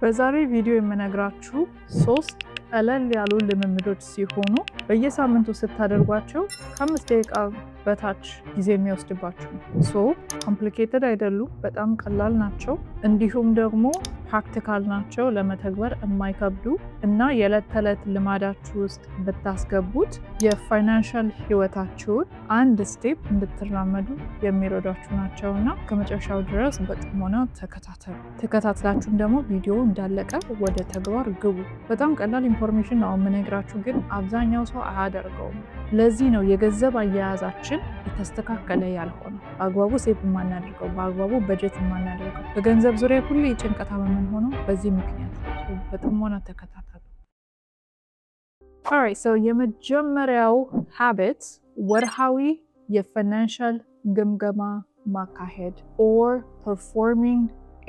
በዛሬ ቪዲዮ የምነግራችሁ ሶስት ቀለል ያሉ ልምምዶች ሲሆኑ በየሳምንቱ ስታደርጓቸው ከ5 ደቂቃ በታች ጊዜ የሚወስድባችሁ ነው። So complicated አይደሉም፣ በጣም ቀላል ናቸው። እንዲሁም ደግሞ practical ናቸው፣ ለመተግበር የማይከብዱ እና የዕለት ተዕለት ልማዳችሁ ውስጥ ብታስገቡት የ financial ህይወታችሁን አንድ step እንድትራመዱ የሚረዷችሁ ናቸው እና ከመጨረሻው ድረስ በጥሞና ተከታተሉ። ተከታትላችሁም ደግሞ ቪዲዮ እንዳለቀ ወደ ተግባር ግቡ። በጣም ቀላል information ነው የምነግራችሁ፣ ግን አብዛኛው ሰው አያደርገውም። ለዚህ ነው የገንዘብ አያያዛችን የተስተካከለ ያልሆነው፣ በአግባቡ save የማናደርገው፣ በአግባቡ በጀት የማናደርገው፣ በገንዘብ ዙሪያ ሁሌ ጭንቀታም የምንሆነው በዚህ ምክንያት ነው። በጥሞና ተከታተሉ። Alright, so የመጀመሪያው habit ወርሃዊ የ financial ግምገማ ማካሄድ or performing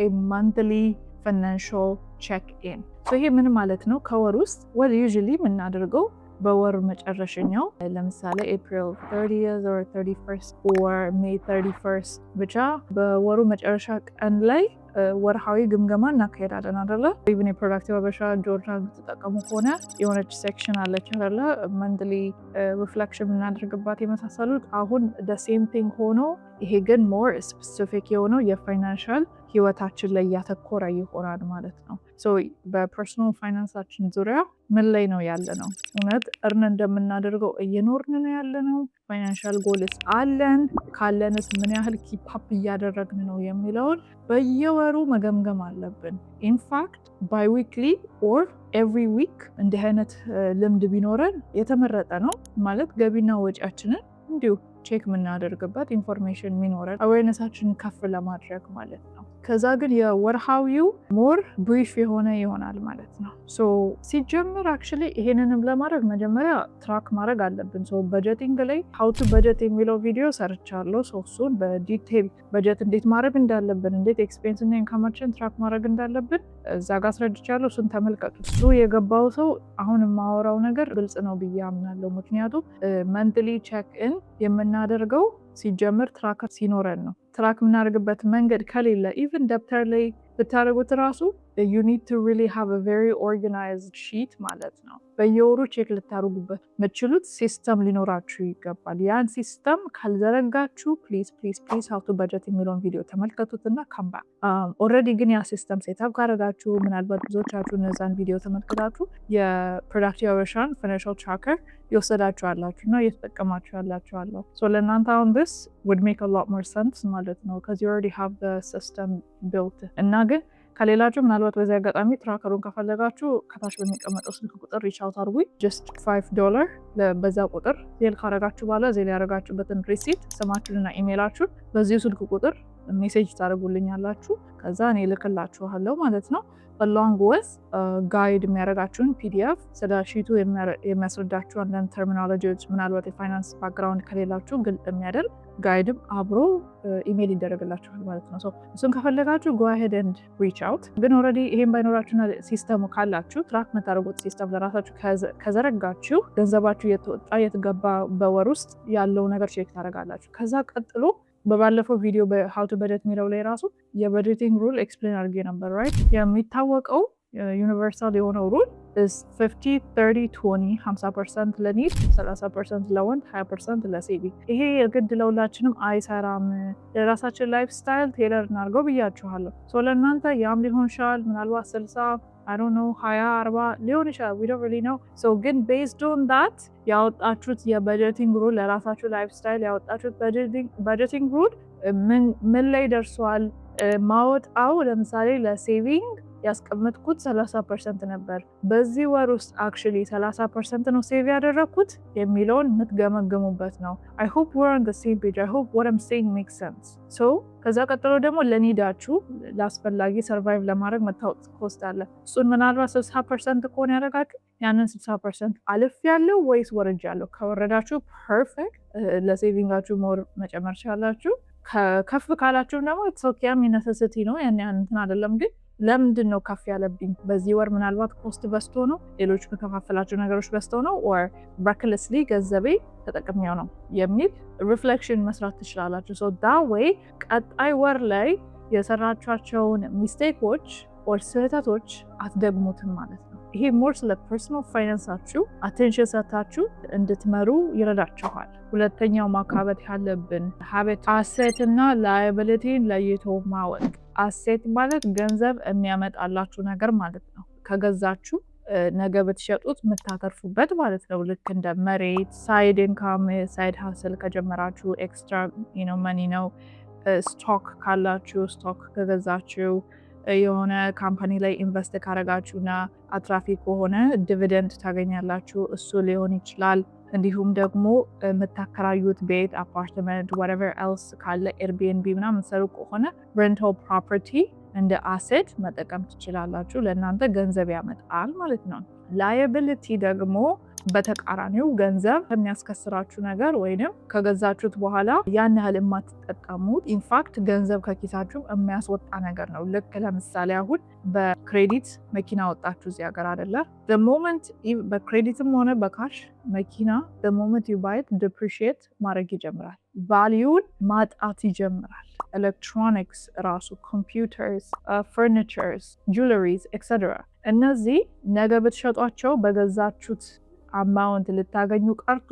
a monthly financial check in። ይሄ ምን ማለት ነው? ከወር ውስጥ ወር usually የምናደርገው በወር መጨረሻኛው፣ ለምሳሌ April 30 or 31 or May 31፣ ብቻ በወሩ መጨረሻ ቀን ላይ ወርሃዊ ግምገማ እናካሄዳለን አደለ? Even የ Productive ሀበሻ ጆርናል የምትጠቀሙ ከሆነ የሆነች section አለች አደለ? Monthly reflection የምናደርግባት የመሳሰሉት። አሁን same thing ሆኖ ይሄ ግን more specific የሆነው የ financial ህይወታችን ላይ እያተኮረ ይሆናል ማለት ነው። በ personal finance ኣችን ዙሪያ ምን ላይ ነው ያለነው? እውነት earn እንደምናደርገው እየኖርን ነው ያለነው? Financial goals አለን? ካለንስ ምን ያህል keep up እያደረግን ነው የሚለውን በየወሩ መገምገም አለብን። In fact, biweekly or every week እንዲህ አይነት ልምድ ቢኖረን የተመረጠ ነው። ማለት ገቢና ወጪያችንን እንዲሁ check የምናደርግበት፣ information የሚኖረን፣ awareness ኣችንን ከፍ ለማድረግ ማለት ነው። ከዛ ግን የወርሃዊው more brief የሆነ ይሆናል ማለት ነው። So ሲጀምር actually ይሄንንም ለማድረግ መጀመሪያ track ማድረግ አለብን። So budgeting ላይ how to budget የሚለው ቪዲዮ ሰርቻለሁ። So እሱን በ detail በጀት እንዴት ማድረግ እንዳለብን፣ እንዴት expense እና income ኣችን track ማድረግ እንዳለብን እዛ ጋር አስረድቻለሁ። እሱን ተመልከቱ። እሱ የገባው ሰው አሁን የማወራው ነገር ግልጽ ነው ብዬ አምናለሁ። ምክንያቱም monthly check in የምናደርገው ሲጀምር tracker ሲኖረን ነው። Track የምናደርግበት መንገድ ከሌለ even ደብተር ላይ ብታደርጉት ራሱ you need to really have a very organized sheet ማለት ነው። በየወሩ check ልታደርጉበት የምትችሉት system ሊኖራችሁ ይገባል። ያን system ካልዘረጋችሁ please, please, please how to budget የሚለውን ቪዲዮ ተመልከቱትና come back። Already ግን ያ system setup ካደረጋችሁ፣ ምናልባት ብዙዎቻችሁ እነዛን ቪዲዮ ተመልክታችሁ የ Productive ሀበሻን financial tracker የወሰዳችሁ አላችሁ እና እየተጠቀማችሁ ያላችሁ አላችሁ። ለእናንተ አሁን this would make a lot more sense ማለት ነው 'cause you already have the system built። እና ግን ከሌላችሁ ምናልባት በዚህ አጋጣሚ tracker ኡን ከፈለጋችሁ ከታች በሚቀመጠው ስልክ ቁጥር reach out አድርጉኝ። Just $5። በዛ ቁጥር Zelle ካረጋችሁ በኋላ Zelle ያደረጋችሁበትን receipt፣ ስማችሁንና ኢሜይላችሁን በዚሁ ስልክ ቁጥር message ታደርጉልኛላችሁ። ከዛ እኔ እልክላችኋለሁ ማለት ነው። Along with guide የሚያደርጋችሁን PDF፣ ስለ sheet ኡ የሚያስረዳችሁ፣ አንዳንድ terminology ዎች ምናልባት የ finance background ከሌላችሁ ግልጽ የሚያደርግ guide ም አብሮ ኢሜይል ይደረግላችኋል ማለት ነው። እሱን ከፈለጋችሁ go ahead and reach out። ግን already ይሄን ባይኖራችሁና system ኡ ካላችሁ፣ track የምታደርጉት system ለራሳችሁ ከዘረጋችሁ፣ ገንዘባችሁ የት ወጣ የት ገባ በወር ውስጥ ያለው ነገር check ታደርጋላችሁ። ከዛ ቀጥሎ በባለፈው ቪዲዮ በ how to budget የሚለው ላይ ራሱ የ budgeting rule explain አድርጌ ነበር፣ right? የሚታወቀው universal የሆነው rule 50 30 20፣ 50% ለ need፣ 30% ለ want፣ 20% ለ saving። ይሄ የግድ ለሁላችንም አይሰራም። የራሳችን lifestyle tailor እናድርገው ብያችኋለሁ። So ለእናንተ ያም ሊሆን ይችላል። ምናልባት 60፣ I don't know፣ 20 40 ሊሆን ይችላል። We don't really know። So ግን based on that ያወጣችሁት የ budgeting rule፣ ለራሳችሁ lifestyle ያወጣችሁት budgeting rule ምን ላይ ደርሷል? ማወጣው ለምሳሌ ለ saving ያስቀመጥኩት 30% ነበር። በዚህ ወር ውስጥ actually 30% ነው save ያደረግኩት የሚለውን የምትገመግሙበት ነው። I hope we're on the same page። I hope what I'm saying makes sense። So ከዛ ቀጥሎ ደግሞ ለ need ኣችሁ፣ ለአስፈላጊ survive ለማድረግ መታወቅ cost አለ። እሱን ምናልባት 60% ከሆነ ያደረጋችሁ ያንን 60% አልፌያለሁ ወይስ ወርጃለሁ? ከወረዳችሁ perfect፣ ለ saving ኣችሁ more መጨመር ቻላችሁ። ከፍ ካላችሁም ደግሞ it's okay፣ necessity ነው፣ ያን ያን እንትን አይደለም፣ ግን ለምንድን ነው ከፍ ያለብኝ? በዚህ ወር ምናልባት cost በዝቶ ነው፣ ሌሎች መከፋፈላቸው ነገሮች በዝተው ነው፣ or recklessly ገንዘቤ ተጠቅሜው ነው የሚል reflection መስራት ትችላላችሁ። So that way ቀጣይ ወር ላይ የሰራችኋቸውን mistake ኦች or ስህተቶች አትደግሙትም ማለት ነው። ይሄ more ስለ personal finance ኣችሁ attention ሰታችሁ እንድትመሩ ይረዳችኋል። ሁለተኛው ማካበት ያለብን habit asset እና liability ን ለይቶ ማወቅ። Asset ማለት ገንዘብ የሚያመጣላችሁ ነገር ማለት ነው። ከገዛችሁ ነገ ብትሸጡት የምታተርፉበት ማለት ነው። ልክ እንደ መሬት፣ side income፣ side hustle ከጀመራችሁ extra money ነው። Stock ካላችሁ፣ stock ከገዛችሁ፣ የሆነ company ላይ invest ካረጋችሁ እና አትራፊ ከሆነ dividend ታገኛላችሁ። እሱ ሊሆን ይችላል። እንዲሁም ደግሞ የምታከራዩት ቤት፣ apartment፣ whatever else ካለ፣ Airbnb ምናምን የምትሰሩ ከሆነ rental property እንደ asset መጠቀም ትችላላችሁ። ለእናንተ ገንዘብ ያመጣል ማለት ነው። Liability ደግሞ በተቃራኒው ገንዘብ የሚያስከስራችሁ ነገር ወይንም ከገዛችሁት በኋላ ያን ያህል የማትጠቀሙት፣ in fact ገንዘብ ከኪሳችሁ የሚያስወጣ ነገር ነው። ልክ ለምሳሌ አሁን በ credit መኪና አወጣችሁ እዚህ ሀገር አይደለ? Moment በ credit ም ሆነ በ cash መኪና moment you buy it depreciate ማድረግ ይጀምራል። Value ን ማጣት ይጀምራል። ኤሌክትሮኒክስ ራሱ፣ computers፣ furnitures፣ jewelries, etcetera፣ እነዚህ ነገ ብትሸጧቸው በገዛችሁት amount ልታገኙ ቀርቶ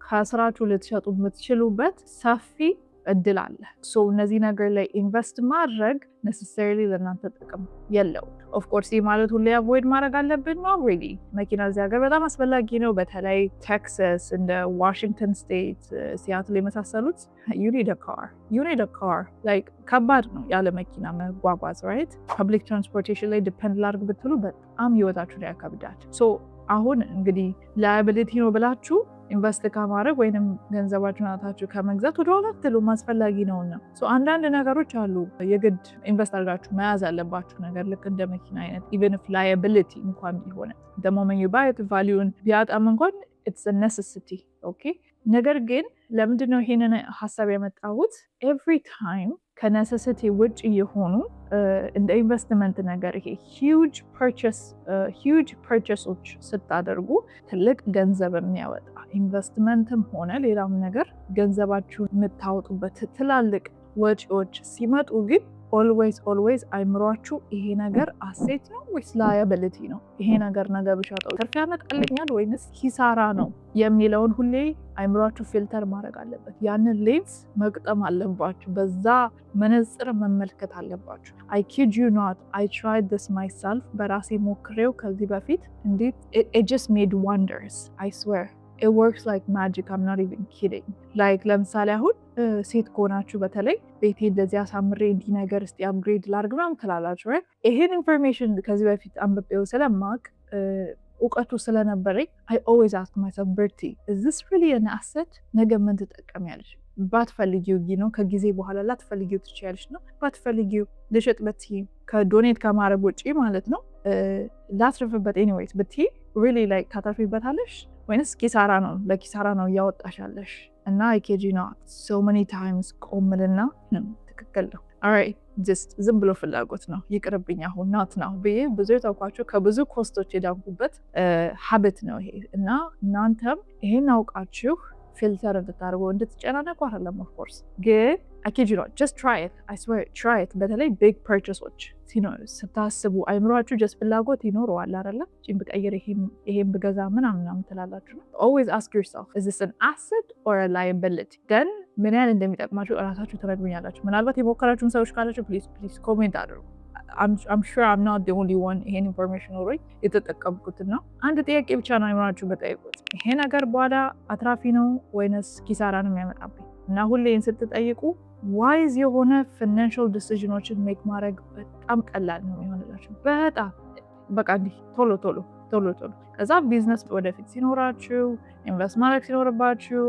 ከስራችሁ ልትሸጡ የምትችሉበት ሰፊ እድል አለ። So እነዚህ ነገር ላይ invest ማድረግ necessarily ለእናንተ ጥቅም የለውም። Of course ይህ ማለት ሁሌ avoid ማድረግ አለብን ነው? Really። መኪና እዚህ ሀገር በጣም አስፈላጊ ነው። በተለይ ቴክሳስ፣ እንደ ዋሽንግተን State፣ ሲያትል የመሳሰሉት you need a car, you need a car። Like ከባድ ነው ያለ መኪና መጓጓዝ፣ right? Public transportation ላይ depend ላድርግ ብትሉ በጣም ህይወታችሁን ያከብዳል። So አሁን እንግዲህ liability ነው ብላችሁ invest ከማድረግ ወይንም ገንዘባችሁን አውጥታችሁ ከመግዛት ወደኋላ አትሉም፣ አስፈላጊ ነውና። አንዳንድ ነገሮች አሉ የግድ invest አድርጋችሁ መያዝ ያለባችሁ ነገር፣ ልክ እንደ መኪና አይነት፣ even if liability እንኳን ቢሆን፣ the moment you buy it value ን ቢያጣም እንኳን it's a necessity, okay። ነገር ግን ለምንድን ነው ይሄንን ሀሳብ ያመጣሁት? Every time ከ necessity ውጭ የሆኑ እንደ ኢንቨስትመንት ነገር ይሄ huge purchase ኦች ስታደርጉ፣ ትልቅ ገንዘብ የሚያወጣ ኢንቨስትመንትም ሆነ ሌላም ነገር፣ ገንዘባችሁን የምታወጡበት ትላልቅ ወጪዎች ሲመጡ ግን always, always አይምሯችሁ ይሄ ነገር asset ነው ወይስ liability ነው፣ ይሄ ነገር ነገ ብሸጠው ትርፍ ያመጣልኛል ወይንስ ኪሳራ ነው የሚለውን ሁሌ አይምሯችሁ filter ማድረግ አለበት። ያንን ሌንስ መግጠም አለባችሁ። በዛ መነጽር መመልከት አለባችሁ። I kid you not, I tried this myself። በራሴ ሞክሬው ከዚህ በፊት እንዴት it just made wonders. I swear it works like magic. I'm not even kidding. Like ለምሳሌ አሁን ሴት ከሆናችሁ በተለይ ቤቴ እንደዚህ አሳምሬ እንዲህ ነገር እስቲ upgrade ላድርግ ምናምን ትላላችሁ። ይሄን information ከዚህ በፊት አንብቤው ስለማቅ፣ እውቀቱ ስለነበረኝ I always ask myself, "በርቲ, is this really an asset? ነገ ምን ትጠቀሚያለሽ? ባትፈልጊው ነው፣ ከጊዜ በኋላ ላትፈልጊው ትችያለሽ ነው። ባትፈልጊው ልሽጥ ብትይ፣ ከ donate ከማድረግ ውጪ ማለት ነው፣ ላትርፍበት anyways ብትይ really like ታተርፊበታለሽ ወይንስ ኪሳራ ነው፣ ለኪሳራ ነው እያወጣሽ ያለሽ?" እና I kid you not, so many times ቆምልና ትክክል ነው፣ alright, just ዝም ብሎ ፍላጎት ነው፣ ይቅርብኝ አሁን፣ not now ብዬ ብዙ የተውኳቸው፣ ከብዙ cost ኦች የዳንኩበት habit ነው ይሄ። እና እናንተም ይሄን አውቃችሁ filter እንድታደርጉ፣ እንድትጨናነቁ አይደለም of course፣ ግን I kid you not, just try it. I swear, try it። በተለይ big purchase ኦች ስታስቡ አይምሯችሁ just ፍላጎት ይኖረዋል አይደለ? ጭን ብቀይር፣ ይሄን ብገዛ ምናምን ምናምን ትላላችሁ። Always ask yourself, is this an asset or a liability? Then ምን ያህል እንደሚጠቅማችሁ እራሳችሁ ትረዱኛላችሁ። ምናልባት የሞከራችሁን ሰዎች ካላችሁ please, please comment አድርጉ። I'm sure I'm not the only one ይሄን information ኖሮኝ የተጠቀምኩት። ነው አንድ ጥያቄ ብቻ ነው አይምሯችሁ በጠይቁት፣ ይሄ ነገር በኋላ አትራፊ ነው ወይንስ ኪሳራ ነው የሚያመጣብኝ? እና ሁሌን ስትጠይቁ wise የሆነ financial decision ኦችን make ማድረግ በጣም ቀላል ነው የሚሆንላችሁ። በጣም በቃ እንዲህ ቶሎ ቶሎ ቶሎ ቶሎ። ከዛ ቢዝነስ ወደፊት ሲኖራችሁ፣ invest ማድረግ ሲኖርባችሁ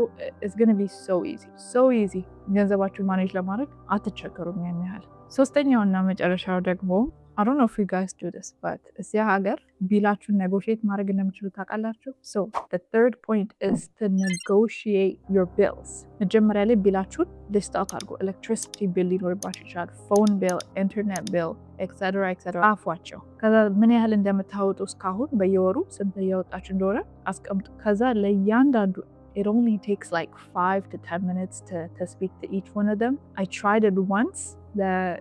it's gonna be so easy, so easy። ገንዘባችሁ manage ለማድረግ አትቸገሩም ያን ያህል። ሶስተኛውና መጨረሻው ደግሞ፣ I don't know if you guys do this, but እዚያ ሀገር bill ኣችሁን negotiate ማድረግ እንደምችሉ ታውቃላችሁ? So the third point is to negotiate your bills። መጀመሪያ ላይ bill ኣችሁን list out አድርጎ፣ electricity bill ሊኖርባችሁ ይችላል፣ phone bill፣ internet bill, etcetera, etcetera፣ ጻፏቸው። ከዛ ምን ያህል እንደምታወጡ፣ እስካሁን በየወሩ ስንት እያወጣችሁ እንደሆነ አስቀምጡ። ከዛ ለእያንዳንዱ it only takes like 5 to 10 minutes to speak to each one of them. I tried it once.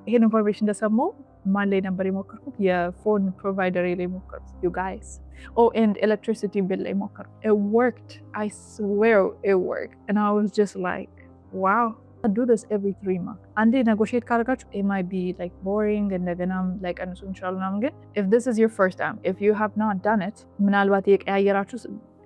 ይሄን information እንደሰማሁ ማን ላይ ነበር የሞከርኩት? የ phone provider ላይ ሞከርኩት። You guys, oh, and electricity bill ላይ ሞከርኩት። It worked. I swear it worked, and I was just like, "Wow." Do this every 3 months. አንዴ negotiate ካደረጋችሁ it might be like boring፣ እንደገናም ላይቀንሱ ይችላሉ ምናምን። ግን if this is your first time, if you have not done it፣ ምናልባት የቀያየራችሁ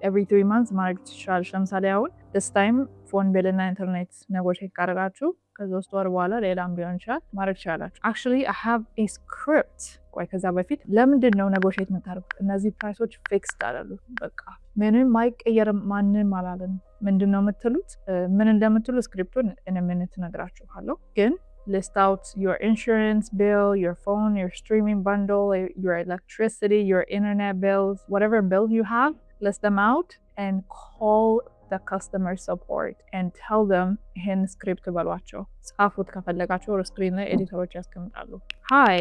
every 3 months ማድረግ ትችላለች። ለምሳሌ አሁን this time phone bill እና internet negotiate ካደረጋችሁ ከ3 ወር በኋላ ሌላም ሊሆን ይችላል ማድረግ ትችላላችሁ። Actually, I have a script። ቆይ፣ ከዛ በፊት ለምንድን ነው negotiate የምታደርጉት? እነዚህ price ኦች fixed አይደሉ። በቃ ምንም አይቀየርም፣ ማንም አላለን። ምንድን ነው የምትሉት? ምን እንደምትሉ script ኡን in a minute እነግራችኋለሁ። ግን list out your insurance bill, your phone, your streaming bundle, your electricity, your internet bills, whatever bill you have, list them out and call the customer support and tell them ይሄን script በሏቸው። ጻፉት ከፈለጋችሁ፣ screen ላይ editor ኦች ያስቀምጣሉ። "Hi,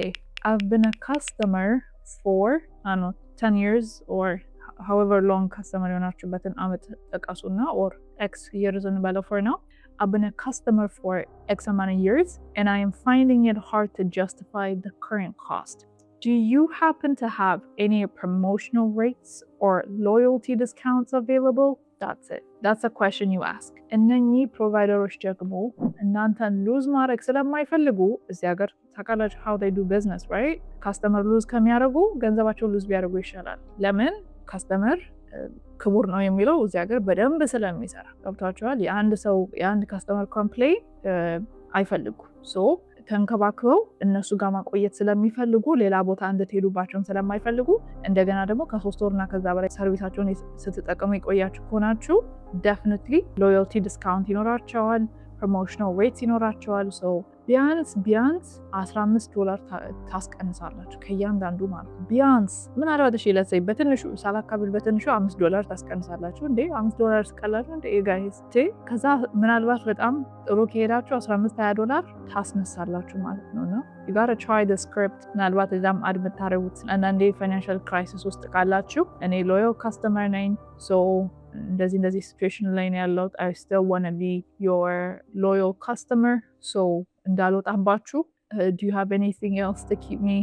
I've been a customer for, I don't know, 10 years," or however long customer የሆናችሁበትን አመት ጥቀሱና or X years እንበለው for now. "I've been a customer for X amount of years and I am finding it hard to justify the current cost. Do you happen to have any promotional rates or loyalty discounts available?" That's it. That's a question you ask. እነኚህ provider ኦች ደግሞ እናንተን lose ማድረግ ስለማይፈልጉ፣ እዚህ ሀገር ታውቃላችሁ how they do business, right? Customer lose ከሚያደርጉ ገንዘባቸውን lose ቢያደርጉ ይሻላል። ለምን? Customer ክቡር ነው የሚለው እዚህ ሀገር በደንብ ስለሚሰራ፣ ገብቷቸዋል። የአንድ ሰው የአንድ customer complain አይፈልጉ፣ so ተንከባክበው እነሱ ጋር ማቆየት ስለሚፈልጉ፣ ሌላ ቦታ እንድትሄዱባቸውን ስለማይፈልጉ፣ እንደገና ደግሞ ከ3 ወርና ከዛ በላይ service ኣቸውን ስትጠቀሙ የቆያችሁ ከሆናችሁ definitely loyalty discount ይኖራቸዋል፣ promotional rates ይኖራቸዋል። So ቢያንስ ቢያንስ 15 ዶላር ታስቀንሳላችሁ ከእያንዳንዱ ማለት ነው። ቢያንስ ምናልባት እሺ let's say በትንሹ ሳላካብል በትንሹ 5 ዶላር ታስቀንሳላችሁ። እንዴ፣ 5 ዶላር ስቀላችሁ እንዴ guys? ከዛ ምናልባት በጣም ጥሩ ከሄዳችሁ 15 20 ዶላር ታስነሳላችሁ ማለት ነው። እና you gotta try the script። ምናልባት እዛም add የምታደርጉት አንዳንዴ financial crisis ውስጥ ካላችሁ፣ እኔ loyal customer ነኝ፣ so እንደዚህ እንደዚህ situation ላይ ነው ያለሁት፣ I still wanna be your loyal customer, so እንዳልወጣባችሁ do you have anything else to keep me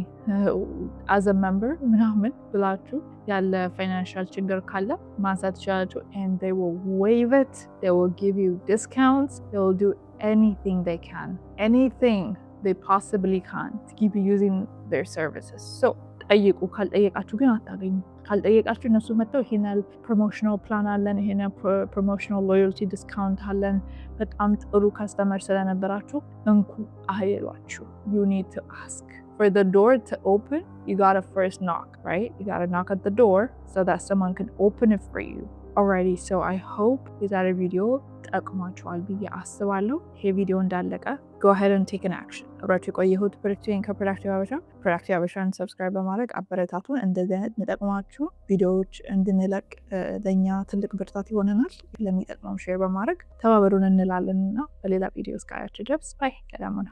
as a member ምናምን ብላችሁ ያለ financial ችግር ካለ ማንሳት ትችላላችሁ። And they will waive it, they will give you discounts, they will do anything they can, anything they possibly can to keep you using their services. So ጠይቁ። ካልጠየቃችሁ ግን አታገኙ። ካልጠየቃችሁ እነሱ መጥተው ይሄን ያህል promotional plan አለን፣ ይሄን promotional loyalty discount አለን፣ በጣም ጥሩ customer ስለነበራችሁ እንኩ አይሏችሁ። You need to ask. For the door to open, you gotta first knock, right? You gotta knock at the door so that someone can open it for you. Alrighty, so I hope የዛሬ ቪዲዮ ጠቅሟችኋል ብዬ አስባለሁ። ይሄ ቪዲዮ እንዳለቀ go ahead and take an action። አብራችሁ የቆየሁት ፕሮዳክቲቭ ከ Productive ሀበሻ። Productive ሀበሻን subscribe በማድረግ አበረታቱን። እንደዚህ አይነት የሚጠቅሟችሁ ቪዲዮዎች እንድንለቅ ለእኛ ትልቅ ብርታት ይሆነናል። ለሚጠቅመው share በማድረግ ተባበሩን እንላለን እና በሌላ ቪዲዮ እስካያችሁ ድረስ bye፣ ሰላም ነው።